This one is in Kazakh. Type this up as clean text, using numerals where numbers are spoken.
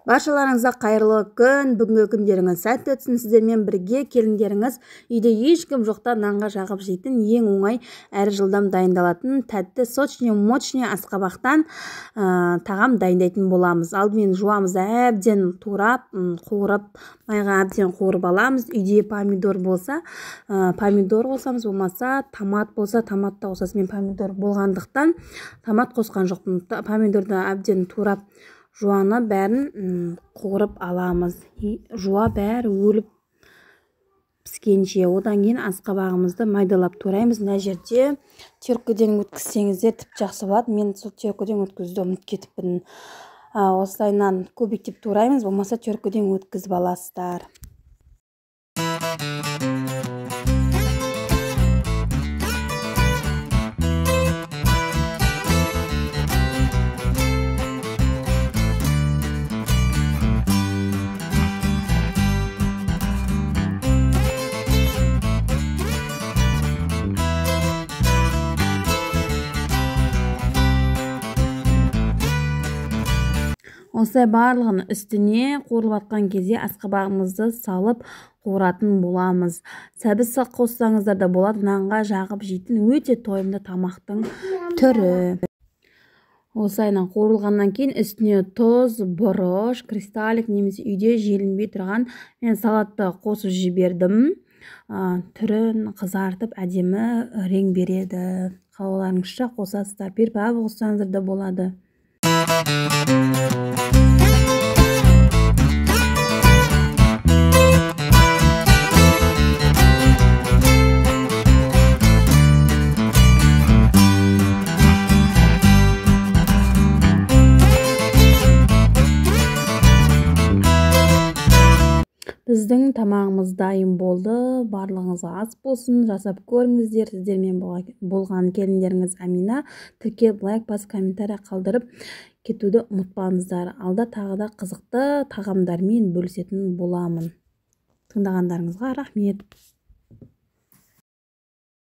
Баршаларыңызға қайырлы күн, бүгінгі күндеріңіз сәтті өтсін. Сіздермен бірге келіндеріңіз үйде ешкім жоқта нанға жағып жейтін ең оңай әрі жылдам дайындалатын тәтті сочный мощный асқабақтан тағам дайындайтын боламыз. Алдымен жуамыз, әбден турап, қуырып, майға әбден қуырып аламыз. Үйде помидор болса, помидор қосамыз, болмаса томат болса, томат та қосасыз. Мен помидор болғандықтан томат қосқан жоқпын. Помидорды әбден турап, жуаны бәрін қуырып аламыз. Жуа бәрі өліп піскенше. Одан кейін асқабағымызды майдалап тураймыз. Мына жерде теркіден өткізсеңіздер тіпті жақсы болады. Мен сол теркіден өткізуді ұмытып кетіппін. Осылайынан көбектеп тураймыз, болмаса теркіден өткізіп аласыздар. Осылай барлығын үстіне қуырылып жатқан кезде асқабағымызды салып қуыратын боламыз. Сәбіз қоссаңыздар да болады. Нанға жағып жейтін өте тойымды тамақтың түрі. Осылайынан қуырылғаннан кейін үстіне тұз, бұрыш, кристаллик немесе үйде желінбей тұрған мен салатты қосып жібердім. Түрін қызартып әдемі рең береді. Қалауларыңызша қосасыздар, приправа қоссаңыздар да болады. Біздің тамағымыз дайын болды. Барлығыңызға ас болсын. Жасап көріңіздер. Сіздермен болған келіндеріңіз Амина. Тіркеліп, лайк басып, комментария қалдырып кетуді ұмытпаңыздар. Алда тағы да қызықты тағамдармен бөлісетін боламын. Тыңдағандарыңызға рахмет.